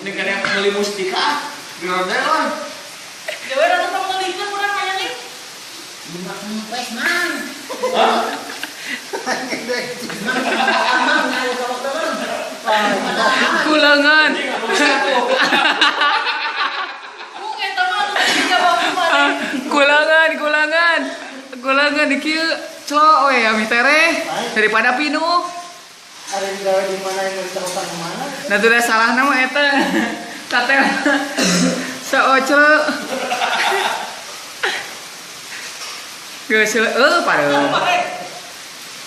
Ini kan yang beli mustika. Di roda lah. Jawer atuh tong meulikeun urang hayang ih. Lima kempes mang. Hah? Mang nyari colok teh mang. Kulangan. Mung eta mah anu tadi dijawab ku maneh. Kulangan, kulangan. Kulangan di kieu clo we ami tereh daripada pinuh. Ada di gawe di mana yang mau ditaruh ke mana? Nah tuh salah nama eta. Satel. Saoclo. Geus heuh pareuh.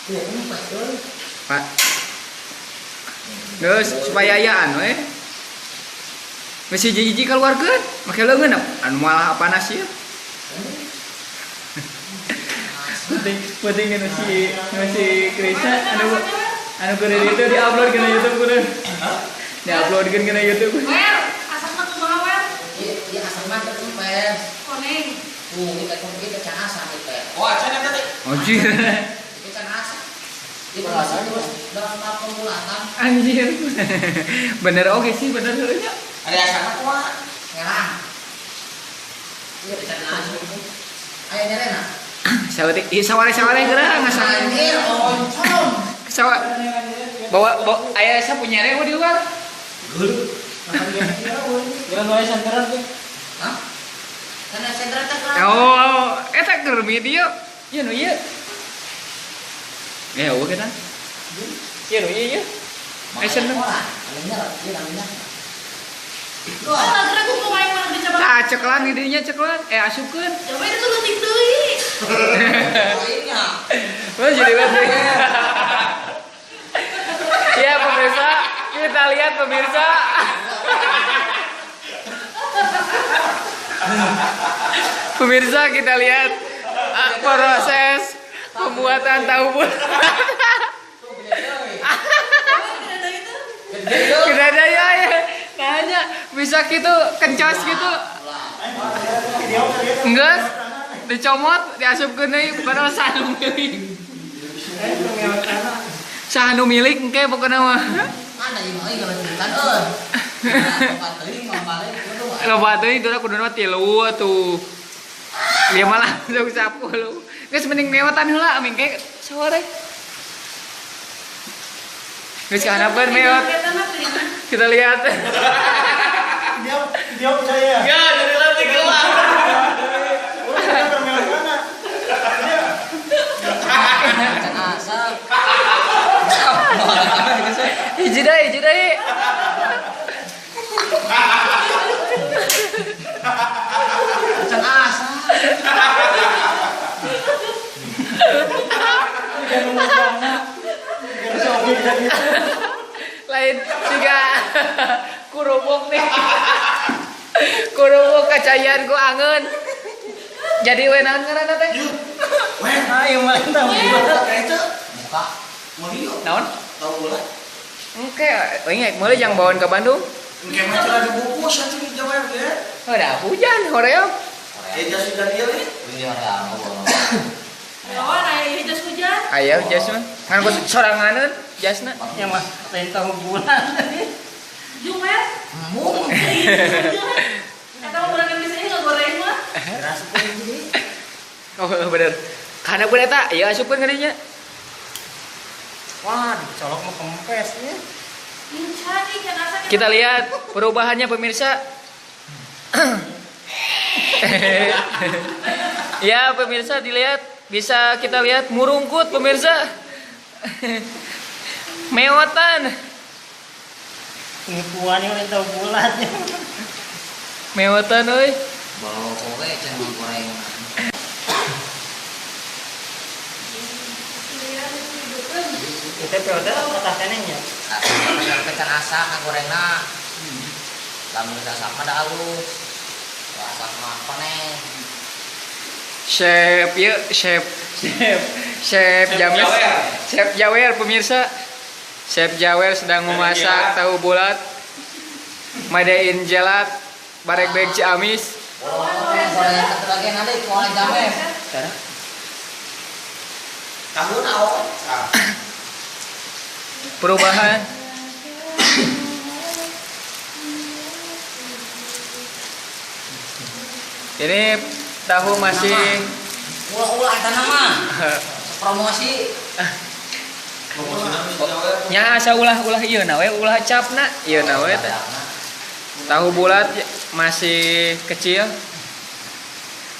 Iya, kempes euy. Pak. Geus supaya ayaan we. Geus hiji-hiji kaluarkeun, make leungeun anu malah panas ieu. Penting penting nu si Krisa anu anu keur itu di-upload kana YouTube kudu. Di-uploadkeun kana YouTube. Wer, asapna kumaha wer? Iya, iya asam mah teh kempes. Koneng. Tuh, kita kita can asam itu. Oh, acan eta teh. Anjir. Kita can asam. Itu masih terus dalam tahap pembulatan. Anjir. Bener oke sih, bener heuh nya. Ada asana kumaha? Ngerang. Iya, can asam. Aya nyerena. Saeutik ieu saware-saware geura ngasak. Anjir, oncom. Sawa bawa bawa aya sapu nyere di luar. Kira nu aya senteran tuh. Hah? Karena senteran teh kerang. Oh, eta keur video. Ieu nu ieu. Eh, eueuh kita. Ieu nu ieu ieu. Aya senteran. Aya ieu namanya. Ah, lagerna ku kumaha yang mana dicoba. Tah ceklan di dinya ceklan, eh asupkeun. Jawer itu leutik deui. Lainnya. Oh, jadi leutik. Ya pemirsa, kita lihat pemirsa. Pemirsa kita lihat proses pembuatan tahu bulat. Jawer tidak ada itu. Tidak ada ya, ya. Nanya bisa gitu kencos gitu. Enggak, dicomot, diasupkeun deui bukan saha nu milik. Saha nu milik engke pokona mah. Mana ieu mah euy ngalanjutkan euy. Loba teuing mah balik kudu. Loba teuing teh kuduna tilu atuh. Dia malah langsung 10. Geus mending mewetan heula aming ke sore. Geus kahanapkeun mewot. Kita lihat. Dia dia percaya. Ya, jadi leutik heula. Udah mewot mana? Can asap. Hiji deui, hiji deui. Can asap. Lain siga kurubuk nih. Kurubuk kacayan ku angeun. Jadi we naon ngaranna teh? Weh, Ayo main tahu bulat. kayak itu Muka. meuli yuk. Naon? Tahu bulat. Engke, ingat meuli jang bawaan ke Bandung. Engke mah cenah dibungkus atuh di Jawa teh. Oh, dah hujan hoream. Eh, jas hujan ieu nih. Iya, ada. Lawan aya jas hujan. Aya jas mah. Ngan ku soranganeun jasna. Yang mah lain tahu bulat. Jung wer. Embung. Eta mah urang bisa ngagoreng mah. Oh, bener. Kana pun eta, ieu asupkeun ka dinya. Wah, dicolok mah kempes ya. Inca nih can asa Kita lihat perubahannya pemirsa. Ya pemirsa dilihat, bisa kita lihat murungkut pemirsa. Mewotan. Penipuan yang lain tahu bulat. Mewotan euy. Bawa kowe can goreng. Itu udah atasnya nya. Can asa ngagorengna. Lamun geus asak mah da alus. Asak mah koneng. Chef, yuk, chef, chef, chef James, Chef Jawer pemirsa. Chef Jawer sedang memasak tahu bulat. Made in Jelat, Barek Beg Ciamis. Goreng satu lagi nanti goreng james. Tahu naon? Perubahan. Ini tahu masih Ulah-ulah eta mah. Promosi. Nya asa ulah-ulah ieu na we, ulah capna ieu na we teh. Tahu bulat masih kecil.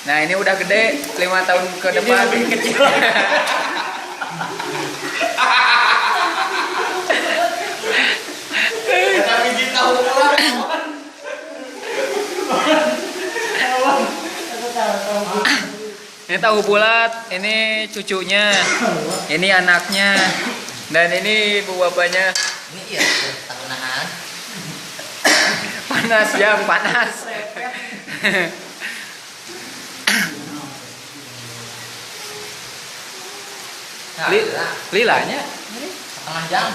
Nah, ini udah gede 5 tahun ke depan. Ini lebih kecil. Eta biji tahu bulat. Ini tahu bulat, ini cucunya, ini anaknya, dan ini ibu bapaknya. Ini iya tahunahan. Panas jam, panas. Nah, Lilanya setengah jam.